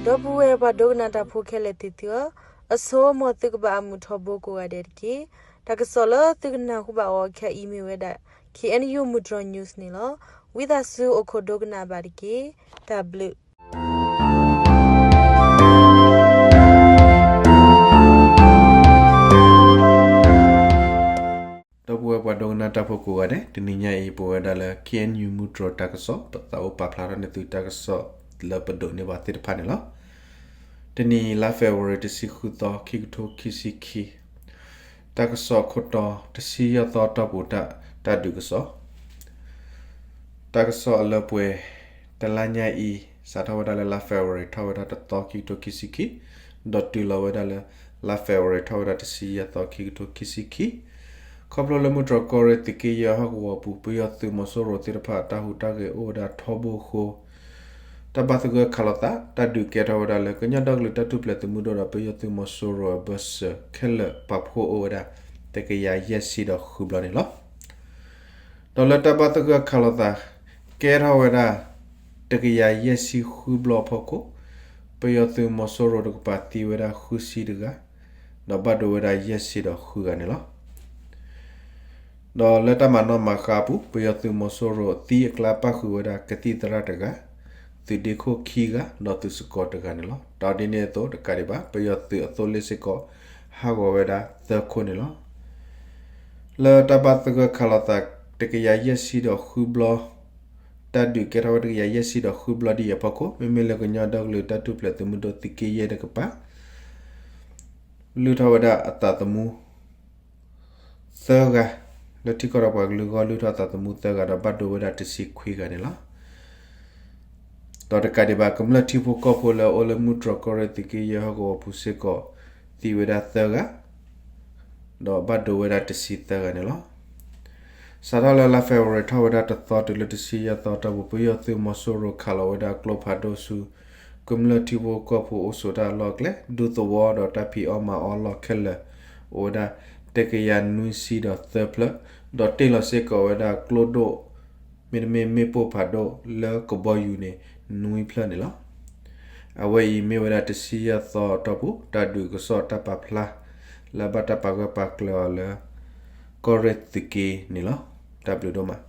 ဒီပုၢ်ဝဲၢ်ပှၤဒိကနၣ်တၢ်ဖိခဲလၢာ်သ့ၣ်သုဧၢ, အဆိ မ်သုကဘၣ်အမုာ်ထီဘိကိးဂၤဒဲးတက့ၢ်. တၢ်ကစီၣ်လၢသုကနၢ်ဟူဘၣ်အီၤခဲအံၤမ့ၢ်ဝဲဒၣ် K N U မုၢ်တြီၤ news န့ၣ်လီၤ. ဝံသးစူၤအိၣ်ခိးဒိကနၣ်ဘၣ်တက့ၢ်. တၢ်ဘျုး ဒီပုၢ်ဝဲၢ်ပှၤဒိကနၣ်တၢ်ဖိကိးဂၤဒဲး, တနံၤညါအံၤ ပဝဲဒၣ်လၢ K N U မုၢ်တြီၤတၢ်ကစီၣ် ပသးအိၣ်ပာ်ဖျါထီၣ်န့ၢ်သုတၢ်ကစီၣ်လၢပဒိးန့ၢ်ဘၣ်သ့ၣ်တဖၣ်န့ၣ်လီၤ. တနံၤအံၤ လါ February တဆံဃုသီ ခံကထိခံဆံခံ, တၢ်ကစီၣ်ခိၣ်တီ တဆံယဲၢ်သီတီၢ်ပူၤ တၢ်ဒုးကစီၣ် တၢ်ကစီၣ်အလၢပှဲၤ တလါညါအံၤ စးထီၣ်ဝဲဒၣ်လၢလါ February ထီၣ်ဝဲဒၣ်တသီ ခံကထိခံဆံခံ, ဒီးတုၤလီၤဝဲဒၣ်လၢ လါ February ထီၣ်ဝဲဒၣ် တဆံယဲၢ်သီ ခံကထိခံဆံခံ, ခီဖျိလၢမုၢ်တြီၤကီၢ်ရ့ၣ်သုးက့ယဲၢ်ဟီၣ်ကဝီၤပူၤ ပယီၤသုးမီၤစိရိၤသ့ၣ်တဖၣ် တၢ်ဟူးတၢ်ဂဲၤအိၣ်ဝဲဒၣ်ထီဘိအဃိ တၢ်ဘၣ်သဂၢၢ်ခးလိာ်သး တၢ်ဒုးကဲထီၣ်ဝဲဒၣ်လၢ ကညီဒီကလုာ်တၢ်ထူၣ်ဖျဲးသုးမုၢ်ဒိၣ်ဒီး ပယီၤသုးမီၤစိရိၤအဘၢၣ်စၢၤခဲလၢာ် ပာ်ဖှိၣ်အိၣ်ဝဲဒၣ် တကယၤယဲၢ်ဆံဒီးဃုဘျီန့ၣ်လီၤ. ဒီးလၢတၢ်ဘၣ်သဂၢၢ်ခးလိာ်သး ကဲထီၣ်ဝဲဒၣ် တကယၤယဲၢ်ဆံဃုဘျီအဖီခိၣ်, ပယီၤသုးမီၤစိရိၤတကပၤသံဝဲဒၣ်ဃုဆံတဂၤ, ဒီးဘၣ်ဒိဝဲဒၣ်ယဲၢ်ဆံဒီးဃုဂၤန့ၣ်လီၤ. ဒီးလၢတၢ်မၤနီၣ်မၤဃါအပူၤ ပယီၤသုးမီၤစိရိၤသံအကျါပၣ်ဃုာ်ဝဲဒၣ် ကသံၣ်သရၣ်တဂၤ, သုးဒ့ခိၣ်ခံဂၤ ဒီးသုးစကီၤတဂၤန့ၣ်လီၤ. ဒီးဒ်န့ၣ်အသိးတကးဒံးဘၣ် ပယီၤသုးအသိလ့ၣ်စ့ၢ်ကီး ဟးဂီၤဝဲဒၣ်သၢခိၣ်န့ၣ်လီၤ. လၢတၢ်ဘၣ်သဂၢၢ်ခးလိာ်သး တကယၤယဲၢ်ဆံဒီးဃုဘျီ, တၢ်ဒုးကဲထီၣ်ဝဲတကယၤယဲၢ်ဆံဒီးဃုဘျီဒ်အံၤအဖီခိၣ် မ့မ့ၢ်လၢကညီဒီကလုာ်တၢ်ထူၣ်ဖျဲးသုးမုၢ်ဒိၣ်သုးက့ယဲၢ်တကပၤ လုၢ်ထီၣ်ဝဲဒၣ်အသးသမူ သၢဂၤ, လၢထံကီၢ်ဒီးပှၤကလုာ်အဂီၢ် လုၢ်ထီၣ်သးသမူသၢဂၤ ဒီးဘၣ်ဒိဝဲဒၣ်တဆံခွံဂၤန့ၣ်လီၤ. ဒီးတကးဒံးဘၣ် ကမျၢၢ်ထံဖိကီၢ်ဖိလၢအအိၣ်လၢမုၢ်တြီၤကီၢ်ရ့ၣ်သုးက့ယဲၢ်ဟီၣ်ကဝီၤပူၤစ့ၢ်ကီး သံဝဲဒၣ်သၢဂၤ, ဒီးဘၣ်ဒိဝဲဒၣ်တဆံသၢဂၤန့ၣ်လီၤ. စးထီၣ်လၢလါ February ထီၣ်ဝဲဒၣ်တသီတုၤလၢတဆံယဲၢ်သီတီၢ်ပူၤ ပယီၤသုးမီၤစိရိၤခးလီၤဝဲဒၣ်ကျိဖးဒိၣ်ဆူ ကမျၢၢ်ထံဖိကီၢ်ဖိအိၣ်ဆိးတၢ်အလီၢ်အကျဲ ဒူသဝီဒီးတၢ်ဖံးအီၣ်မၤအီၣ်လီၢ်ခဲလၢာ် အိၣ်ဝဲဒၣ် တကယၤနွံဆံဒီးသၢဖျၢၣ်, ဒီးတ့ၢ်လီၤစ့ၢ်ကီးဝဲဒၣ်ကျိဒိၣ် မ့တမ့ၢ်မ့ၣ်ပိၢ်ဖးဒိၣ်လၢကဘီယူၤန့ၣ် နွံဖျၢၣ်န့ၣ်လီၤ. အဝဲအံၤမ့ၢ်ဝဲဒၣ်တဆံယဲၢ်သီတီၢ်ပူၤ တၢ်ဒုးကစီၣ်တၢ်ပာ်ဖျါ လၢဘၣ်တၢ်ပာ်ဂၢၢ်ပာ်ကျၢၤအီၤလၢ ကီၢ်ရ့ၣ်သုးက့န့ၣ်လီၤ. တၢ်ဘျုးဒိၣ်မး.